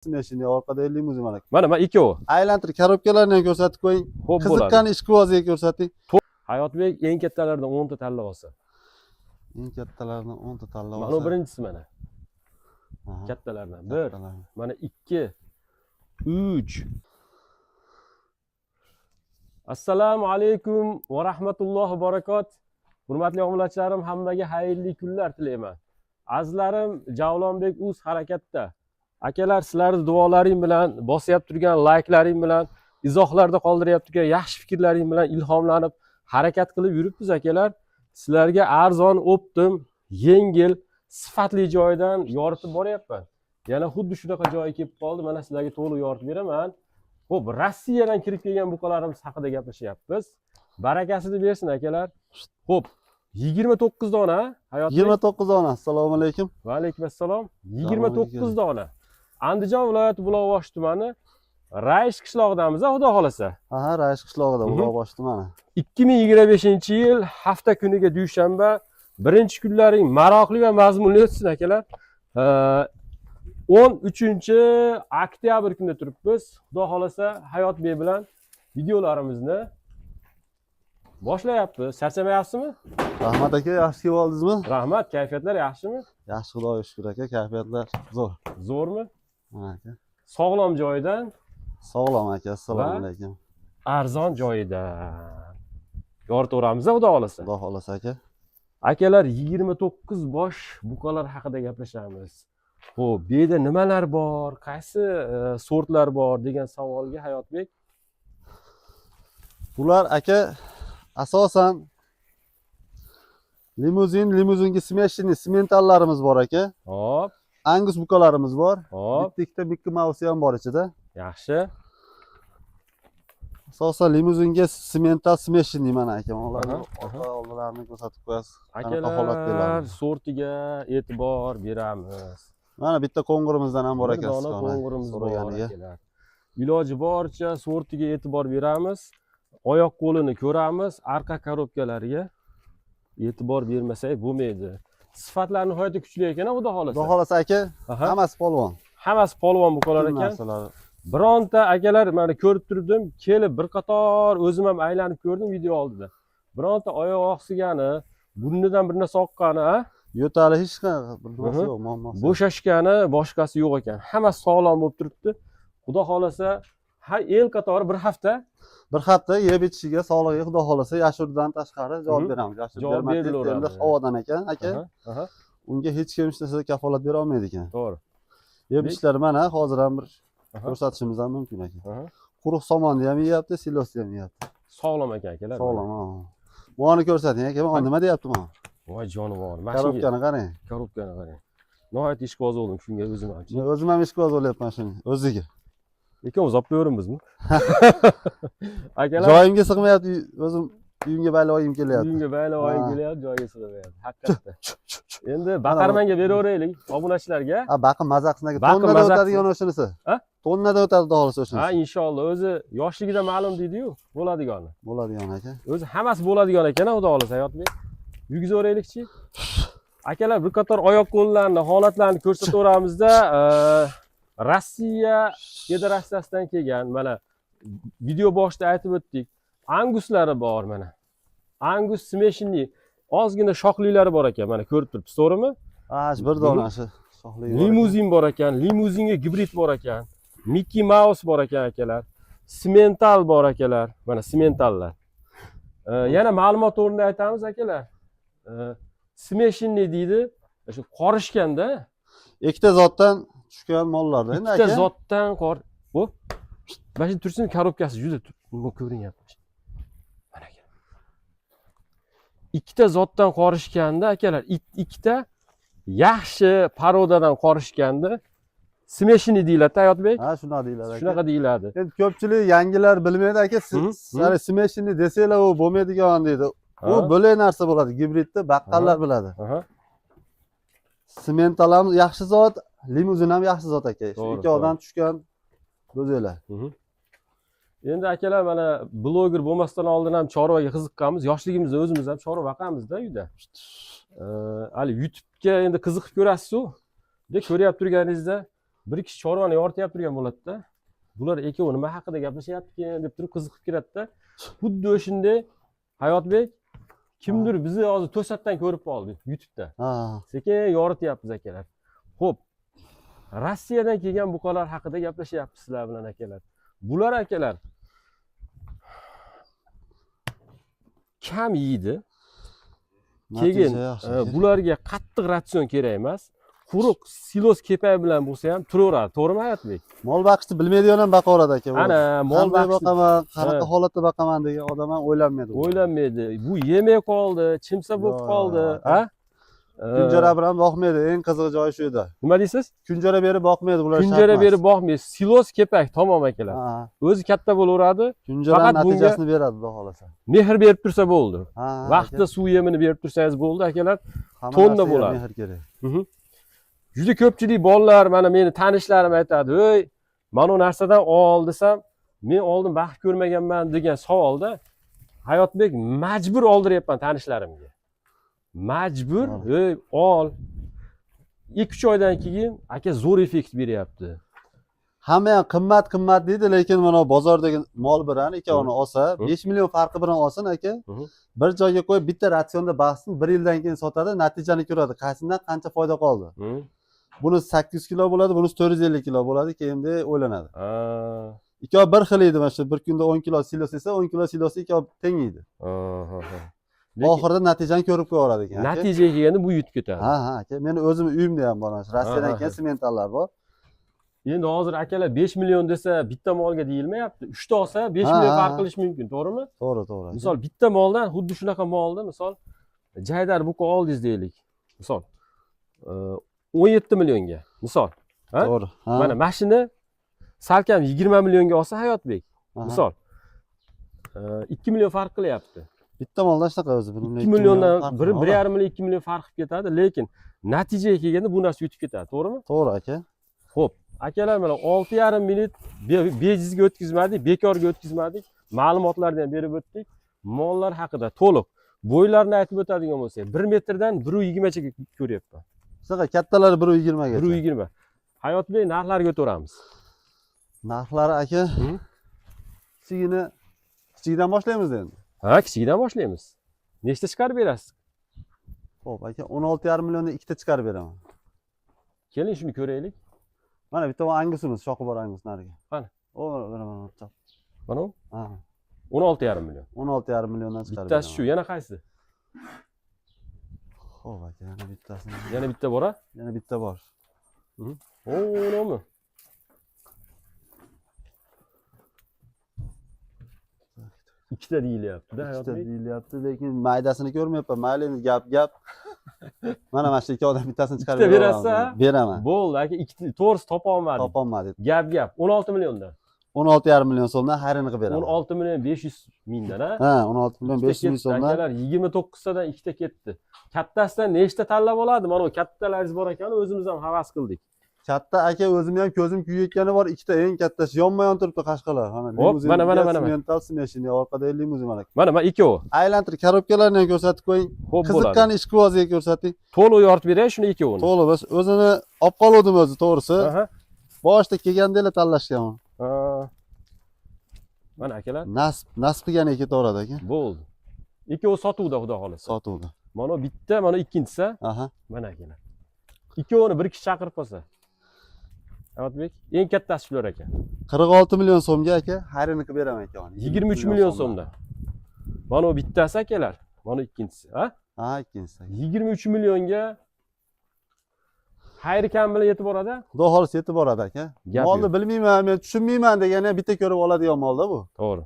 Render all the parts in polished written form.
Смешанный, orqada limuzin mana. Mana mana ikkovi. Aylantirib korobkalarni ham ko'rsatib qo'ying. Xo'p, bo'ladi. Qiziqqan ishqiboziga ko'rsating. Hayotbek eng kattalaridan 10 ta tanlab olsa. Eng kattalardan 10 ta tanlab Mana bu olsa. birinchisi mana. Aha, Kattalardan. 1, kattalardan. mana 2, 3. Assalomu alaykum va rahmatullohi va barakot. Hurmatli obunachilarim, hammaga xayrli kunlar tilayman. Azizlarim, Javlonbek uz harakatda. Akalar, sizlarning duolaring bilan, bosyap turgan layklaring bilan, izohlarda qoldiryapti turgan yaxshi fikrlaring bilan ilhomlanib harakat qilib yuribmiz akalar. Sizlarga arzon, оптом, yengil, sifatli joydan yoritib boryapman. Yana xuddi shunaqa joyga kelib qoldi. Mana sizlarga to'liq yoritib beraman. Xo'p, Rossiyadan kirib kelgan buqalarimiz haqida gaplashyapmiz. Barakasini bersin akalar. Xo'p, 29 dona, Hayotbek. 29 dona. Assalomu alaykum. Va alaykum assalom. 29 dona. Andijon viloyati Buloqboshi tumani Rayish qishlog'idamiz, xudo xolasa. Aha, Rayish qishlog'ida, Buloqboshi tumani. 2025-yil hafta kuniga dushanba, birinchi kunlaring maroqli va mazmunli o'tsin akalar. 13 oktyabr kunida turibmiz. Xudo xolasa Hayotbek bilan videolarimizni boshlayapmiz. Charchamayapsizmi? Rahmat aka, yaxshi kelib oldingizmi? Rahmat, kayfiyatlar yaxshimi? Yaxshi, Xudoga shukur aka, kayfiyatlar zo'r. Zo'rmi? Mana aka. Sog'lom joyidan, Sog'lom aka, assalomu Va? alaykum. arzon joyidan. Yoritaveramiz, xudo xolasa. Xudo xolasa aka. Akalar, 29 bosh buqalar haqida gaplashamiz. Xo'p, bu yerda nimalar bor, qaysi sortlar bor degan savolga Hayotbek. Bular aka asosan limuzin, limuzinga смешанный simentallarimiz bor aka. Angus buqalarimiz bor. Bitta ikkita Mickey Mouse ham bor ichida. Yaxshi. Asosan limuzinga simental смешанный mana aka. Ularni Aha, aha. orqa oldilarini ko'rsatib qo'yasiz. Qanaqa holatdalar. Akalar, sortiga e'tibor beramiz. Mana bitta qo'ng'irimizdan ham bor Bir aka. dona sichqon, qo'ng'irimiz bor so'raganiga. akalar. Iloji boricha sortiga e'tibor beramiz. Oyoq qo'lini ko'ramiz, arqa korobkalariga e'tibor bermasak bo'lmaydi. Sifatlari nihoyatda kuchli ekan, xudo xolasa. Xudo xolasa aka, hammasi polvon. Hammasi polvon buqalar Butun ekan. narsalar. Bironta akalar, mana ko'rib turibdim, kelib bir qator o'zim ham aylanib ko'rdim video oldida. Bironta oyoq oqsigani, burnidan bir narsa oqqani, ha? Yo'tali hech qanaqa bir nimasi yo'q, muammosi yo'q. Bo'shashgani, boshqasi yo'q ekan. Hammasi sog'lom bo'lib turibdi. Xudo xolasa, ha, el qatori bir hafta Bir hafta yeb ichishiga, sog'lig'iga xudo xolasa yashirdan tashqari javob beramiz. Yashirib Javob bermadik, berilaveradi. endi havodan ekan aka. Aha, aha, Unga hech kim hech narsa kafolat bera olmaydi ekan. To'g'ri. Yeb ichishlari mana hozir ham bir ko'rsatishimiz ham mumkin aka. Quruq somonni ham yeyapti, silosni ham yeyapti. Sog'lom ekan akalar. Sog'lom, ha. Buni ko'rsating aka, bu nima deyapti bu? Voy jonivor. Mana shunga Korobkani qarang. Korobkani qarang. Nihoyat ishqiboz bo'ldim shunga o'zim ham. Men o'zim ham ishqiboz bo'lyapman shuni o'ziga. Ikkovimiz olib qo'yaveramizmi? Akalar, Joyimga sig'mayapti, o'zim uyimga baylab olgim kelyapti. Uyimga baylab olgim kelyapti, joyga sig'mayapti. Haqiqatda. Endi baqarmanga beraveraylik obunachilarga. Ha, baqim maza qilsin aka. Baqim Tonnada maza o'tadigan o'shanisi. Ha? Tonnada o'tadi xudo xohlasa Ha, o'shanisi. inshaalloh o'zi yoshligida ma'lum deydi-yu, bo'ladigani. Bo'ladigan aka. O'zi hammasi bo'ladigan ekan, xudo xohlasa, Hayotbek. Yurgizaveraylikchi. Akalar, bir qator oyoq qo'llarni, holatlarni ko'rsataveramizda, Rossiya Federatsiyasidan kelgan, mana video boshida aytib o'tdik. Anguslari bor mana. Angus смешанный, ozgina shoxlilari bor ekan, mana ko'rib turibsiz, to'g'rimi? Ha, shu bir donasi. Shoxligi bor ekan. Limuzin bor ekan, limuzinga gibrid bor ekan. Mickey Mouse bor ekan akalar. Simental bor akalar. Mana simentallar. Yana ma'lumot o'rnida aytamiz akalar. Смешанный deydi. Shu qorishganda Ikkita zotdan tushgan mollarda endi ikkita aka. zotdan qor. Bu mana shu tursin, korobkasi juda ko'rinyapti. Mana aka. Ikkita zotdan qorishganda akalar, ikkita yaxshi порода dan qorishganda смешанный deyiladi, Hayotbek. Ha, shunaqa deyiladi aka. Shunaqa deyiladi. Endi ko'pchilik yangilar bilmaydi aka. Sari смешанный desanglar, u bo'lmaydigan deydi. U bo'lak narsa bo'ladi. Gibridni baqqallar biladi. Simental ham yaxshi zot, limuzin ham yaxshi zot aka. Shu ikkovidan tushgan bo'zaklar. Endi akalar, mana bloger bo'lmasdan oldin ham chorvaga qiziqqanmiz. Yoshligimizda o'zimiz ham chorva boqamizda uyda. Hali YouTube'ga endi qiziqib ko'rasiz-u. De ko'ryapti turganingizda Bir kishi chorvani yoritib turgan bo'ladida, bular ikkovi nima haqida gaplashyaptikin deb turib qiziqib kiradida. Xuddi o'shanday Hayotbek kimdir bizni hozir to'satdan ko'rib qoldi YouTube'da. Sekin yorityapmiz, akalar. Xo'p, Rossiyadan kelgan buqalar haqida gaplashyapmiz sizlar bilan, akalar. Bular, akalar, kam yeydi. Keyin Natija yaxshi. Bularga qattiq ratsion kerak emas. Quruq silos kepak bilan bo'lsa ham turaveradi. To'g'rimi, Hayotbek? Mol boqishni bilmaydigan ham boqaveradi, aka. Ana, mol qanday boqishni boqaman, qanaqa Ha. holatda boqaman degan odam ham o'ylanmaydi. O'ylanmaydi. Bu yemay qoldi, chimsa bo'lib Yo'q, qoldi, yo'q, ha? Kunjara bilan boqmaydi. Eng qizig'i joyi shu edi. Nima deysiz? Kunjara berib boqmaydi bular. Kunjara berib boqmaydi. Silos kepak tamom, akalar. Ha. O'zi katta bo'laveradi. Kunjara Faqat bunga- natijasini beradi, xudo xohlasa. Mehr berib tursa bo'ldi. Ha, Vaqtida suv yemini berib tursangiz bo'ldi, akalar. Hamma tonna narsaga bo'ladi. mehr kerak. Juda ko'pchilik bolalar, mana meni tanishlarim aytadi, "Ey, mana bu narsadan ol" desam, "Men oldin baxt ko'rmaganman" degan savolda Hayotbek majbur oldiryapman tanishlarimga. Majbur, "Ey, ol." 2-3 oydan keyin aka zo'r effekt beryapti. Hamma ham qimmat qimmat deydi, lekin mana bozordagi mol bilan ikkovini olsa, 5 million farqi bilan olsin, aka. Bir joyga qo'yib, bitta ratsionda baqsin, bir yildan keyin sotadi, natijani ko'radi, qaysidan qancha foyda qoldi. Buni 800 kilo bo'ladi, bunisi 450 kilo bo'ladi, keyin o'ylanadi. Ikkovi bir xil edi, mana shu bir kunda 10 kilo silos esa, 10 kilo silosi ikkovi teng yeydi. Lekin Oxirida natijani ko'rib qo'yaveradi ekan, aka. Natijaga kelganda bu yutib ketadi. Ha, aka, meni o'zim uyimda ham bor, mana shu Rossiyadan keyin sementallar bor. Endi hozir akalar 5 million desa bitta molga deyilmayapti. 3 ta olsa 5 million farq qilish mumkin, to'g'rimi? To'g'ri, to'g'ri. Aka. Misol bitta moldan xuddi shunaqa molni, misol jaydar buqa oldingiz deylik. Misol 17 millionga, misol. Ha? To'g'ri. Ha. Mana mashina salkam 20 millionga olsa Hayotbek, misol 2 million farq qilyapti. Bitta moldan shunaqa o'zi. 1 2 milliondan 1,5 million, 2 million farq qilib ketadi, lekin natijaga kelganda bu narsa yutib ketadi, to'g'rimi? To'g'ri, aka. Xo'p, akalar, mana 6,5 minut bejizga o'tkazmadik, bekorga o'tkazmadik. Ma'lumotlarni ham berib o'tdik. Mollar haqida to'liq bo'ylarini aytib o'tadigan bo'lsak, 1 metrdan 1,20 gacha ko'ryapman. Shunaqa kattalari 1,20 gacha. 1,20. Hayotbek, narxlarga o'taveramiz. Narxlari, aka, kichigini, kichigidan boshlaymiz endi. Ha, kichigidan boshlaymiz. Nechta chiqarib berasiz? Xo'p, aka, 16,5 millionda ikkita chiqarib beraman. Keling, shuni ko'raylik. Mana bitta bu angusimiz, shoxi bor angus narigi. Qani? O, mana mana bitta. Mana u? Ha. 16,5 million. 16,5 milliondan chiqarib Bittasi shu, beraman. Yana qaysi? Xo'p, aka, yana bittasini. Yana bitta bor, a? Yana bitta bor. O, unimi? Ikkita deyilyapti-da, Ikkita Hayotbek. deyilyapti, lekin maydasini ko'rmayapman. Mayli, endi gap gap. Mana shu ikki odam bittasini chiqarib Ikkita berasiz, beraman. ha? Beraman. Bo'ldi, aka, ikkita to'g'risi topa olmadik. Topolmadik. Gap gap. 16 milliondan. 16,5 million so'mdan xayrini qilib beraman. 16 million 500 mingdan, ha? Ha, 16 million Ikkita 500 ming ketdi, so'mdan. akalar, 29 tadan ikkita ketdi. Kattasidan nechta tanlab oladi? Mana u kattalaringiz bor ekan, o'zimiz ham havas qildik. Katta, aka, o'zim ham ko'zim kuyayotgani bor, ikkita eng kattasi yonma-yon turibdi qashqalar. Mana Hop, limuzin, mana, mana, mana, mana. Simental smeshini, orqada limuzin mana. Mana, mana ikkovi. Aylantir, korobkalarni ham ko'rsatib qo'ying. Xo'p, bo'ladi. Qiziqqan ishqibozga ko'rsating. To'liq yoritib beray shuni ikkovini. To'liq biz o'zini olib qoluvdim o'zi, to'g'risi. Aha. Boshida kelganda tanlashgan. Ha. Mana akalar, Nasib, nasib qilganiga ketaveradi, aka. Bo'ldi. Ikkovi sotuvda, xudo xohlasa. Sotuvda. Mana bitta, mana ikkinchisi. Aha. Mana akalar. Ikkovini bir kishi chaqirib qolsa. Hayotbek, eng kattasi shular ekan. 46 million so'mga, aka, xayrini qilib beraman ikkovini. 23 million so'mdan. Mana bu bittasi, akalar, mana ikkinchisi, ha? Ha, ikkinchisi. 23 millionga xayri kam bilan yetib boradi? Xudo xohlasa yetib boradi, aka. Gap Molni yo'q. bilmayman, men tushunmayman degani ham bitta ko'rib oladigan molda bu. To'g'ri.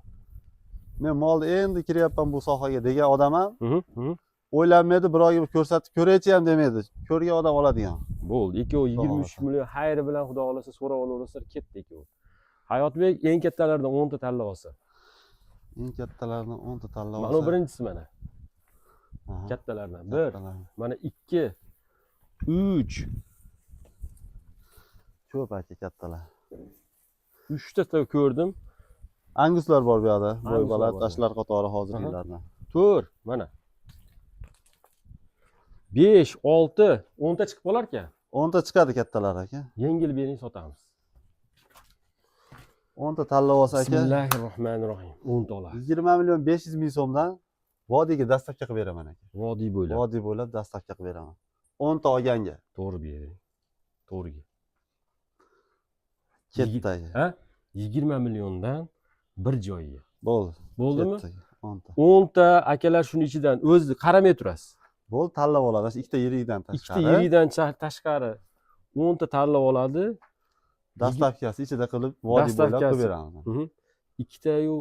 Men molni endi kiryapman bu sohaga degan odam ham Mhm, o'ylanmaydi, birovga bir ko'rsatib ko'raychi ham demaydi. Ko'rgan odam oladigan. Bo'ldi. Ikkovi 23 xohlasa. Million xayri bilan xudo xohlasa so'rab olaversalar ketdi ikkovi. Hayotbek eng kattalardan 10 ta tanlab olsa. Eng kattalardan 10 ta tanlab Mana bu olsa. birinchisi mana. Aha, Kattalardan. 1, kattalardan. Mana 2, 3, Ko'p, aka, kattalar. 3 ta ko'rdim. Anguslar bor bu yoqda. Anguslar Bo'y baland bor. toshlar qatori hozirgilardan. 4 mana. 5, 6, 10 ta chiqib qolar ekan. 10 ta chiqadi kattalar aka. Yengil bering, sotamiz. 10 ta tanlab olsa aka. Bismillahirrohmanirrohim. 10 ta oladi. 20 million 500 ming so'mdan vodiyga dastavka qilib beraman aka. Vodiy bo'ylab. Vodiy bo'ylab dastavka qilib beraman. 10 ta olganga. To'g'ri bering. To'g'riga. Ketdi aka. Ha? 20 milliondan bir joyga. Bo'ldi. Bo'ldimi? Ketdi aka. 10 ta. 10 ta akalar shuni ichidan o'zi qaramay turasiz. Bo'ldi, tanlab oladi. Shu ikkita yirikdan Ikkita tashqari. yirikdan tashqari 10 ta tanlab oladi. Dastavkasi ichida qilib vodiy bo'ylab Dastavkasi. qilib beramiz. Ikkita-yu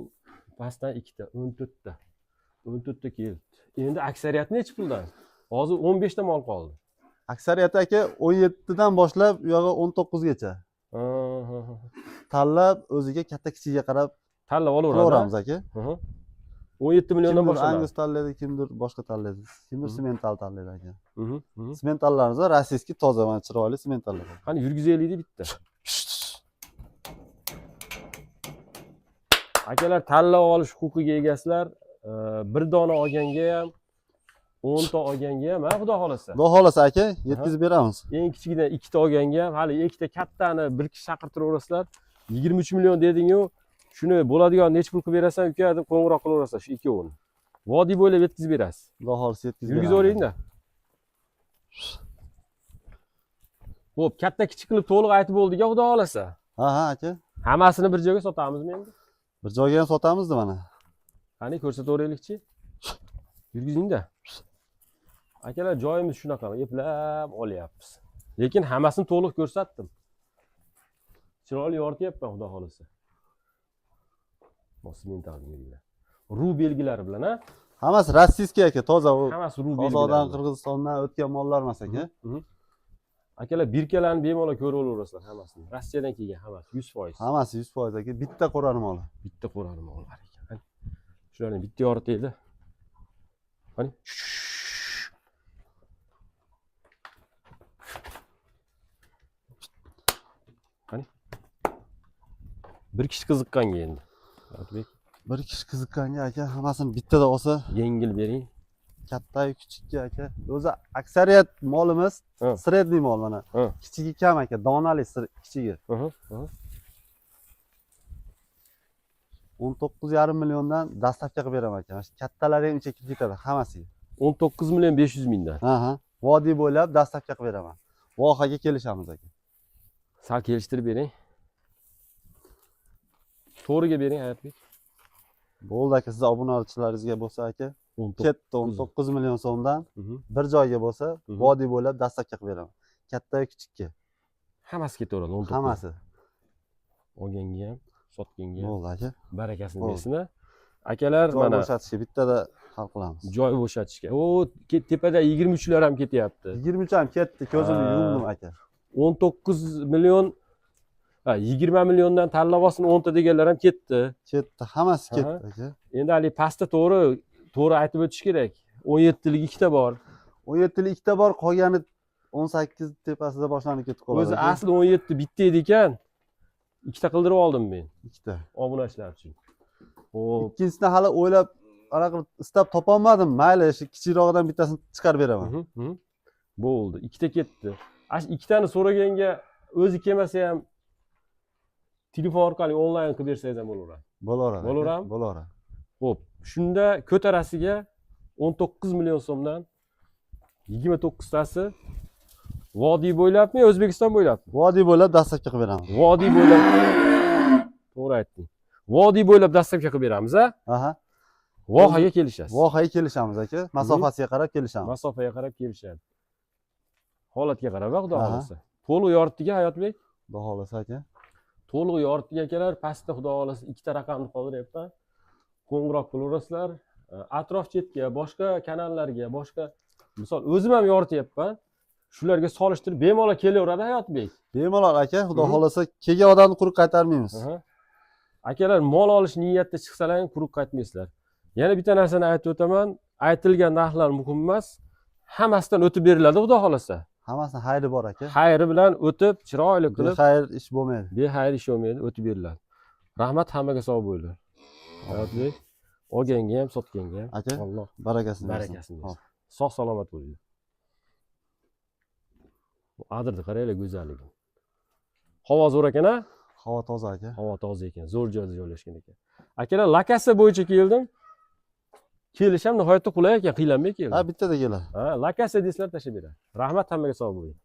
pastdan ikkita, 14 ta. 14 ta keldi. Endi aksariyati nechi puldan? Hozir 15 ta mol qoldi. Aksariyati aka 17 dan boshlab u yog'i 19 gacha. Ha, ha, ha. Tanlab o'ziga katta kichigiga qarab Tanlab olaveradi. qilaveramiz aka. 17 milliondan Kimdir boshlanadi. Angus tanlaydi, kimdir boshqa tanlaydi. Kimdir semental tanlaydi aka. Sementallarimiz var, rossiyskiy toza, mana chiroyli sementallar. Qani yurgizaylik bitta. Akalar tanlab olish huquqiga egasizlar. Bir dona olganga ham, 10 ta olganga ham, ha, xudo xolasa. Xudo xolasa aka, yetkazib beramiz. Eng kichigidan ikkita olganga ham, hali ikkita kattani bir kishi chaqirtiraverasizlar. 23 million deding-yu, shuni bo'ladigan necha pul qilib berasan uka deb qo'ng'iroq qilaverasizlar shu ikkovini. Vodiy bo'ylab yetkazib berasiz. Xudo xolasa yetkazib beramiz. Yurgizaveringda. Xo'p, katta kichik qilib to'liq aytib bo'ldik-a, xudo xolasa. Ha, ha aka. Hammasini bir joyga sotamizmi endi? Bir joyga ham sotamizdi mana. Qani ko'rsataveraylikchi. Yurgizingda. Akalar, joyimiz shunaqa, eplab olyapmiz. Lekin hammasini to'liq ko'rsatdim. Chiroyli yorityapman, xudo xolasa. Mental belgilar. Ru belgilari bilan, ha? Hammasi rossiyskiy aka, toza u. Hammasi ru belgilari. Qozog'dan, Qirg'izistondan o'tgan mollar emas aka. Akalar, birkalarni bemalol ko'rib olaverasizlar hammasini. Rossiyadan kelgan hammasi 100%. Hammasi 100% aka, bitta qo'rani moli. Bitta qo'rani mollar ekan. Qani. Shularni bitta yoritaylik. Qani. Qani. Bir kishi qiziqqanga endi. Otabek, Bir kishi qiziqqanga aka, hammasini bittada olsa, yengil bering. Kattayu kichikka aka. O'zi aksariyat molimiz средний mol mana. Kichigi kam aka, donali kichigi. 19,5 milliondan dastavka qilib beraman aka. Mana shu kattalari ham ichiga kirib ketadi hammasiga. 19 million 500 mingdan. Ha, ha. Vodiy bo'ylab dastavka qilib beraman. Vohaga kelishamiz aka. Sal kelishtirib bering. To'g'riga bering, Hayotbek. Bo'ldi aka, siz obunachilaringizga bo'lsa aka, 19. ketdi 19 million so'mdan bir joyga bo'lsa, vodiy bo'ylab dastavka qilib beraman. Katta kichikka. Hammasi ketaveradi 19. Hammasi. Olganga ham, sotganga ham Bo'ldi aka. barakasini Bo'ldi. bersin. Akalar, Joy mana bo'shatishga bittada hal qilamiz. Joy bo'shatishga. O, tepada 23lar ham ketyapti. 23 ham ketdi, ko'zimni yumdim aka. 19 million, ha, 20 milliondan tanlab olsin 10 ta deganlar ham ketdi. Ketdi, hammasi ketdi aka. Endi hali pastda to'g'ri, to'g'ri aytib o'tish kerak. 17lik ikkita bor. 17lik ikkita bor, qolgani 18 tepasida boshlanib ketib qoladi. O'zi aka. asli 17 bitta edi ekan. Ikkita qildirib oldim men Ikkita. obunachilar uchun. Xo'p, Ikkinchisini hali o'ylab, anaqa qilib istab topolmadim. Mayli, shu kichikrog'idan bittasini chiqarib beraman. Bo'ldi, ikkita ketdi. Ash ikkitani so'raganga o'zi kelmasa ham telefon orqali onlayn qilib bersangiz ham bo'laveradi. Bo'laveradi. Bo'laveradimi? Bo'laveradi. Xo'p, shunda ko'tarasiga 19 million so'mdan 29 tasi vodiy bo'ylabmi, O'zbekiston bo'ylabmi? Vodiy bo'ylab dastavka qilib beramiz. Vodiy bo'ylab. To'g'ri aytding. Vodiy bo'ylab dastavka qilib beramiz, a? Aha. Vohaga kelishasiz. Vohaga kelishamiz aka. Masofasiga qarab kelishamiz. Masofaga qarab kelishadi. Holatga qarab, xudo Aha. xohlasa. To'liq yoritdik, Hayotbek. Xudo xohlasa aka. To'liq yoritdik akalar. Pastda xudo xohlasa ikkita raqamni qoldiryapman. Qo'ng'iroq qilaverasizlar. Atrof chetga, boshqa kanallarga, boshqa misol o'zim ham yorityapman. Shularga solishtirib bemalol kelaveradi Hayotbek. Bemalol aka, xudo xohlasa kelgan odamni quruq qaytarmaymiz. Akalar, mol olish niyatida chiqsalar ham quruq qaytmaysizlar. Yana bitta narsani aytib o'taman. Aytilgan narxlar muhim emas. Hammasidan o'tib beriladi xudo xohlasa. Hammasini xayri bor aka. Xayri bilan o'tib, chiroyli qilib, Bexayr ish bo'lmaydi. Bexayr ish bo'lmaydi, o'tib beriladi. Rahmat, hammaga sog' bo'linglar. Hayotbek, olganga ham, sotganga ham Aka, Alloh barakasini bersin. barakasini Hop. bersin. Sog' salomat bo'linglar. Bu adirni qaranglar go'zalligini. Havo zo'r ekan, a? Havo toza, aka. Havo toza ekan, zo'r joyda joylashgan ekan. Akalar, lokatsiya bo'yicha keldim. Kelish ham nihoyatda qulay ekan, qiynalmay keldim. Ha, bittada keladi. Ha, lokatsiya desalar, tashlab beradi. Rahmat hammaga, sog' bo'ling.